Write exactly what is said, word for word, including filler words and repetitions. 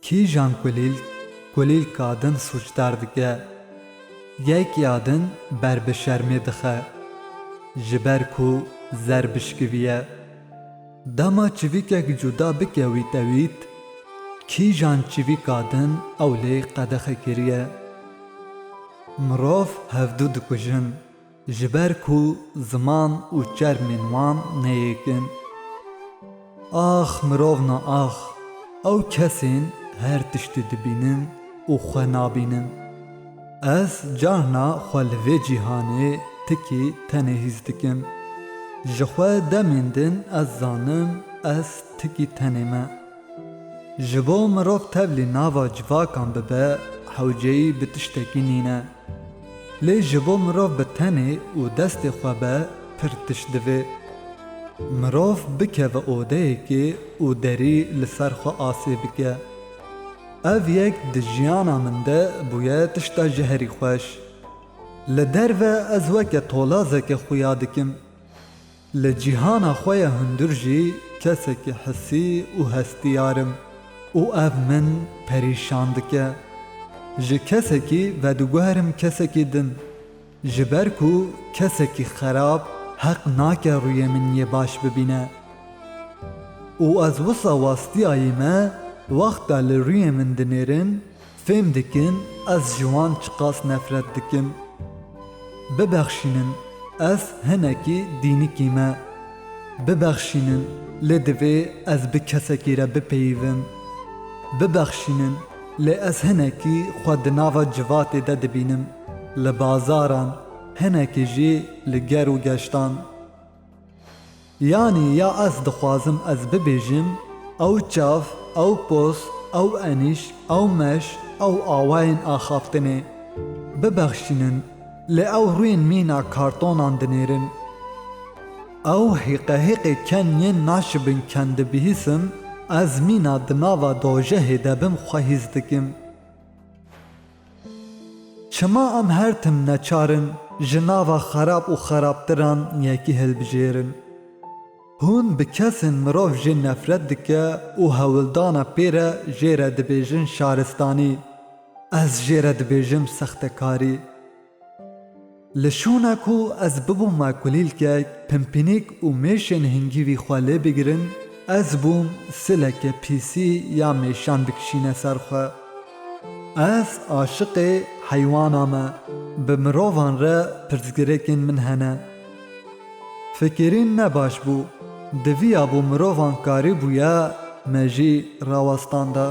Kîjan kulîlk kulîlka din sûcdar dike? Yek ya din ber bi şermê dixe, ji ber ku zer bişkiviye. Dema çivîkek cuda bike wîtewît, kîjan çivîka din ew lê qedexe kiriye? Mirov hevdu dikujin, ji ber ku ziman û çermên wan neyêk in. Ax mirovna ax, ew kesên her tiştî dibînin û xwe nabînin. Ez carna xwe li vê cîhanê tikî tenê hîs dikim. Ji xwe demên din ez zanim ez tikî tenê me. Ji bo mirov tevlî nava civakan bibe, hewceyî bi tiştekî nîne. Lê ji bo mirov bi tenê û destê xwe be, pir tişt divê. Mirov bikeve odeyekê û derî li ser xwe asê bike. Ev yek di jiyana min de bûye tişta ji herî xweş. Li derve ez weke tolazeke xuya dikim. Li cîhana xwe ya hundir jî kesekî hisî û hestiyar im û ev min perîşan dike. Ji kesekî vediguherim kesekî din, ji ber ku kesekî xerab heq nake rûyê min yê baş bibîne. Û ez wisa wastiyayî me, wexta li rûyê min dinêrin, fêm dikin ez ji wan çiqas nefret dikim. Bibexşînin, ez hinekî dînikî me. Bibexşînin, lê divê ez bi kesekî re bipeyivim. Bibexşînin, lê ez hinekî xwe di nava civatê de dibînim, li bazaran, hinekî jî li ger û geştan. Yanî ya ez dixwazim ez bibêjim, ew çav, ew poz, ew enîş, ew meş, ew awayên axaftinê. Bibexşînin, lê ew rûyên mîna kartonan dinêrin. Ew hêqehêqê ken yên naşibin ken dibihîsim, ez mîna di nava dojehê de bim xwe hîs dikim. Çima em her tim neçar in ji nava xerab û xerabtiran yekî hilbijêrin? Hûn bi kesên mirov jê nefret dike û hewldana pê re jê re dibêjin şaristanî. Ez jê re dibêjim sextekarî. Li şûna ku ez bibûma kulîlkek, pimpînîk û mêşên hingî vî xwe lê bigirin, ez bûm sileke pîsî ya mêşan bikişîne ser xwe. Ez aşiqê heywana me, bi mirovan re pirsgirêkên min hene. Fikirîn ne baş bû, diviyabû mirovan karîbûya me jî rawestanda.